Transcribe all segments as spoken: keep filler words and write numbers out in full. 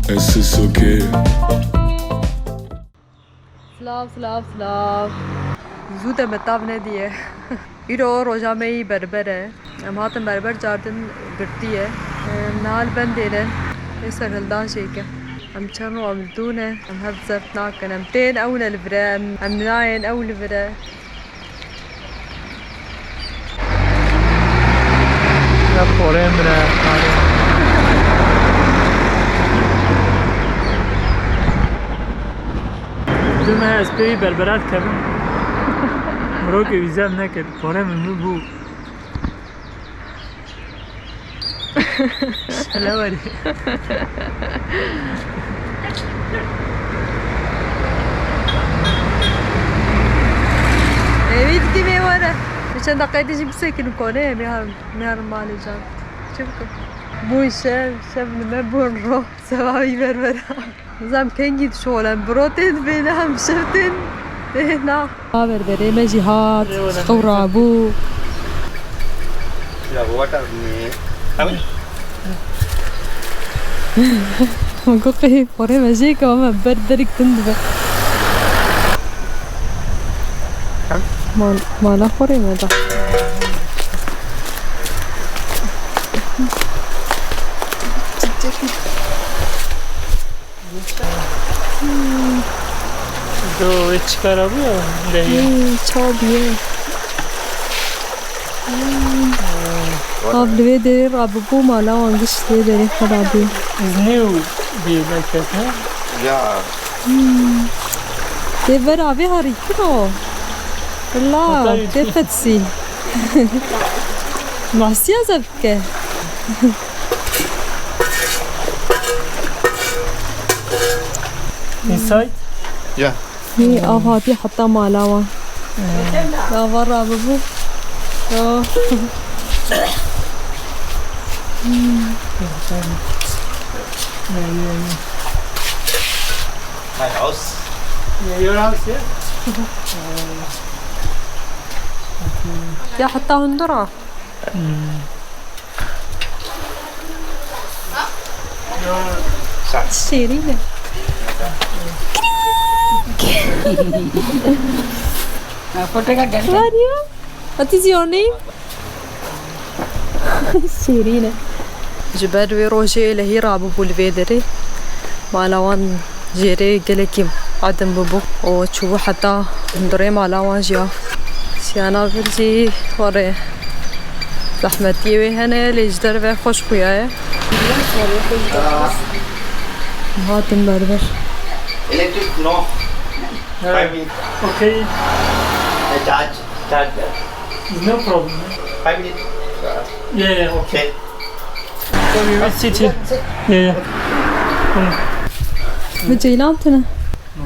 It's just okay. Silav, silav, silav. Zû de me tav nediye. Îro roja me yî berber e. Em hatin berber, cardin girtiye. Em niha li bendê ne. Ê serhildan jêke. Em çend roj em li dû ne. Em hev zeft nakin. Em tên ew ne li vir e. Em, em nayên ew li vir e. Ya porê min e. Dime ez pê wî berbera dikevim. Mirokê wî zem nekir. Porê min bû. Şelewerî. Êvî dikî vê were. Bi çend deqeyê din jî bisekinin konê, em ê herin, em ê herin malê can. Çi bikim? Bûn şev, şev li me bûn ro. Seba wî berbera. Nizam kengî dişolen, biro tên dibêne hem şev tên. Ê, na. Ha, berberê me jî hat, xew rabû. Ya, bu water mi? Abi? Min got, "Qey porê me jê ke, ama ber derek tund be." Mal-, mala xorê me da. Do, wê çi kara bû ya? Dehî. Hmm, ça bûye. Hmm. Av li vê derê rabûbû, mala wan giş li vê derê xirabî. Îznê û bî belkes, ne? Ya. Hmm. Tê vera vê harî kiro. Wala, tê qetsî. Masiya zevke. Inside? Yeah. Hî, av hatî heta mala wan. Ava rabibû. Oh. My house. Yeah, your house, yeah? Ya heta hundura. Hmm. Şêrîn e. What is your name? Şêrîn e. Ji ber wê rojê lehî rabûbû li vê derê. Mala wan jêrê gelekî edin bûbû û çûbû heta hundirê mala wan jî ya. Şiyana vir jî were zehmetiyê wê hene, lê ji derve xweş xuya ye. Hatin berber. Electric, no. Five minutes. Okay. A charge. Charge. It's no problem. Five minutes. Yeah, yeah, okay. Okay. So we will sit here. Yeah, yeah. Bi ceylan tune. No.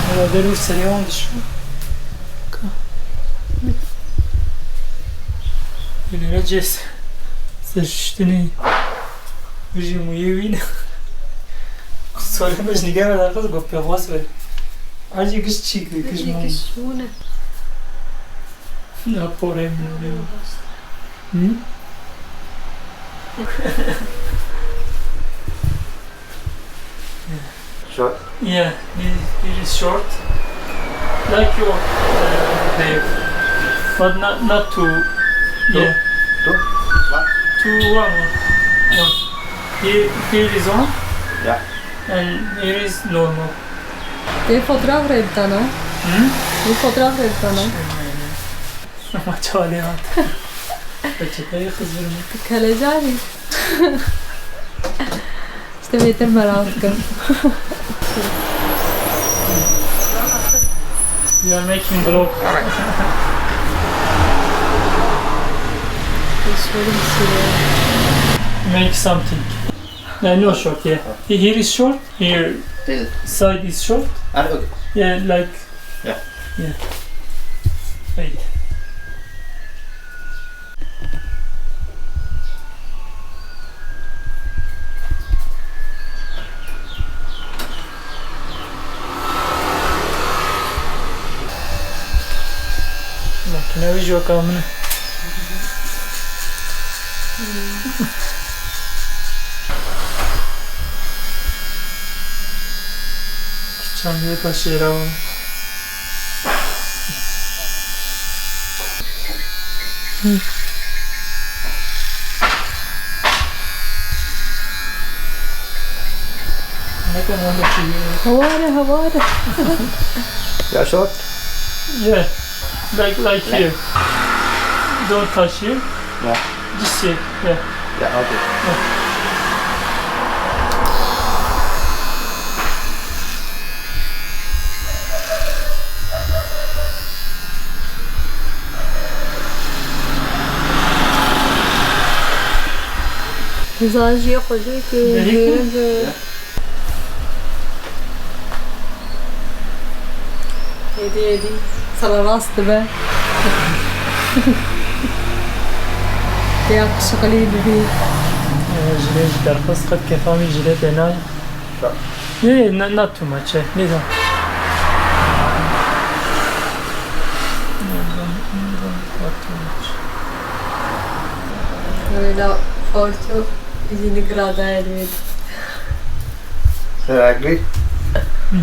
Wala der û serê wan dişo. Ka. Binêre cês. Ser şiştinê. Bijî mûyê wî ne. Solê me ji nîgera derxiz got pêxwas be. Acî giş çî kir, giş mû. Giş mû ne. Ya porê min, porê min. Hı? Short? Yeah, he, he is short. Like your, uh, babe. But not, not too. Too? Yeah. Too? One? Too, one, one. One. Here, here is one. Yeah. And here is normal. Tê fotoğraf rebitana. Hı? Bu fotoğraf rebitana. Ama çavalê hat. Peçeteyi Xizir mi? Kelecanî. İşte bêtir merak dikim. You are making vlog. Şöyle bir şey. Make something. No, no short, yeah. Here is short, here side is short. Ah, okay. Yeah, like, yeah. Yeah. Wait. Makine wî jî weka min e. Çandê paşêra. Haware, haware. You're short? Yeah. Like, like here. Don't touch here. Yeah. Just here. Yeah. Yeah, okay. Yeah. Zajiyê xwe jê ke Berî ku? Hêrê bi. Êdî, êdî. Sere rast dibe. Têya qişiqilî dibî. Jilê ji derxist qet kefa min jilê tê nayê. Sağ ol. Ê, not, not too much, eh. Neyse. Not too much. Öyle orta yeni grada elbet. Sen agree? Hı hı.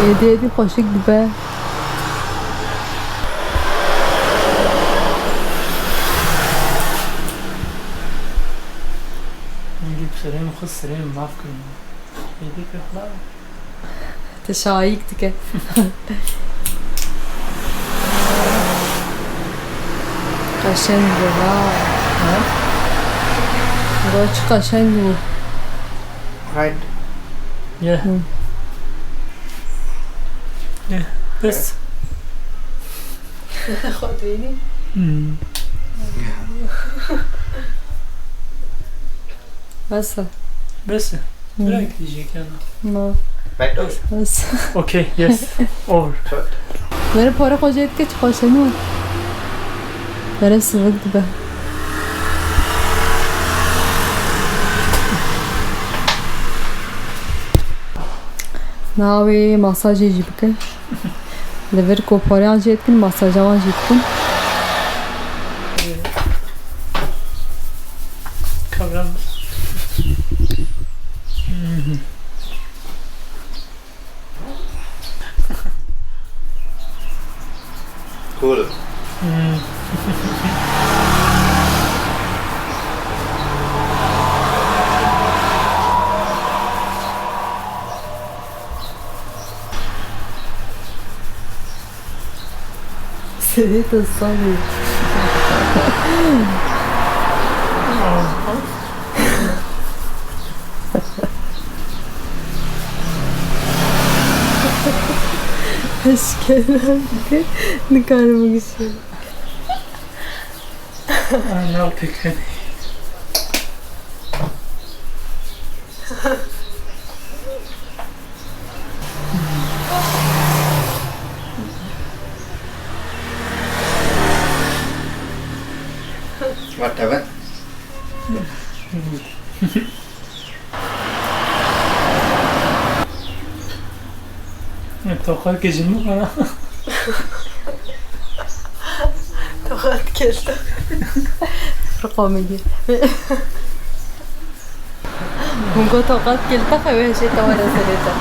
Êdî, êdî xweşik dibe. Min gî bi serê min xwe serê min maf kirin. Êdî pê xwe. Te şayîk dike. Qeşeng bû, ha. Ha? Bû çi qeşeng bû. Right. Yeah. Hı. Yeah. Bes. Xwe dibînî. Hmm. Bes e. Bes e. Hı. Bırak diyecek yani. No. Bes. Okay, yes. Over. Were para xwe jê dike, çi xweş e, no? Were sivik dibe. Navê masajê jî bike. Li vir ku pariyan jê dikin, masaja wan jî dikin. Kavram. Cool. Hmm. Serê te sar e. Eşkere dike, nikarim bigişim. Ana pekeni. Whatever. Toqat ke ji min xwe. Toqat kelta. Pir komedî. Hûn got toqat kelta, xew hişê te were serê te.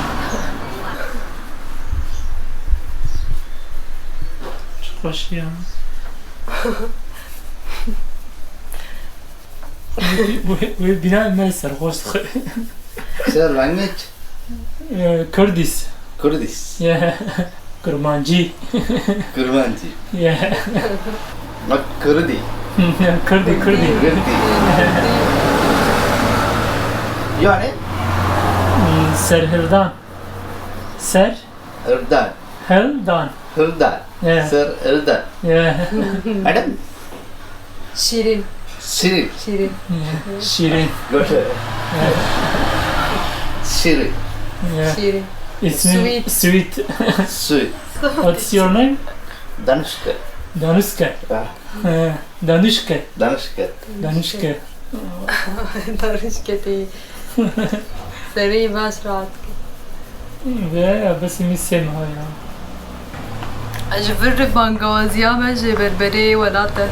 Çi xweşî ya. Wê, wê, wê bîna me serxweş dixe. Sir language? Eh, Kurdish. Kurdish. Yeah. Kurmancî. Kurmancî. Yeah. Not Kurdi. Kurdi, Kurdi. Kurdi. Yani? Hmm, serhildan. Ser? Hildan. Hildan. Hildan. Yeah. Sir Hildan. Yeah. Madam? Şirin. Şirin. Şirin. Yeah. Şirin. Good. Yeah. Şirin. Yeah. Şirin. It's mean sweet. Sweet. Sweet. What's your name? Danushka. Danushka. Ah. Yeah. Danişke. Danişke. Danişke. Danişke tê. Serê baş rahat ke. Ve ya, bes mi sema ya. Ji vir bangawaziya me ji berberê welat e.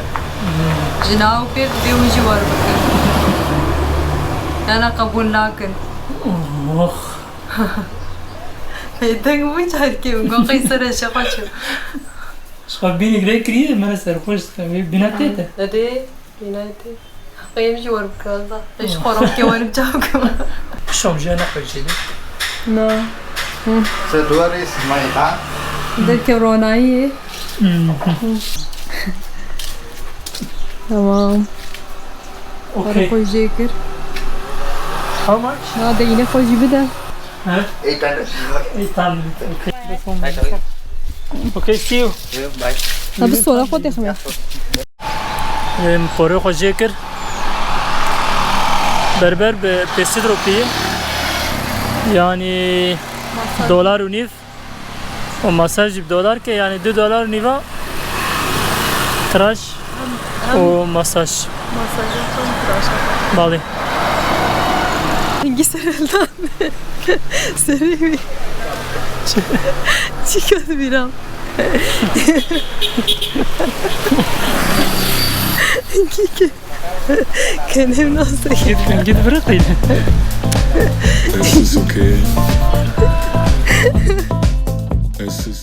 Ji nav pêr divê hûn jî war bikin. Yana qebûl nakin. Oh. Bêdeng bû carkê min got qey ser e şeqo çû. Ji xwe bînî girê kiriye, me serxweş dike. Wê bîna tê te. Nedê. Bînayê te. Qey em jî werin kirazda. Ji xwe rokê werin çaw kim. Şom jî ne xwe jê de. Na. Ser duwarê sîmayê ha. Derke ronayî. Hmm. Tamam. Para Okay. xwe jê kir. How much? Na de yine xwe jî bide. He? Eight hundred. Eight hundred. Okay. Okay, see you. Yeah, bye. Ha, bi sola xwe dixme. Em, xorê xwe jê kir. Berber bi pêsîd rûpî. Yanî dolar û nîv. Û masaj jî bi dolar ke, yanî du dolar û nîva tıraş û masaj. Masaj hem tıraş. Balê. Hingî sereldan. Serê wî. Çi ket bîra. Hingî ke. Kenem nasıl? Git, git bırak beni. This is okay. This is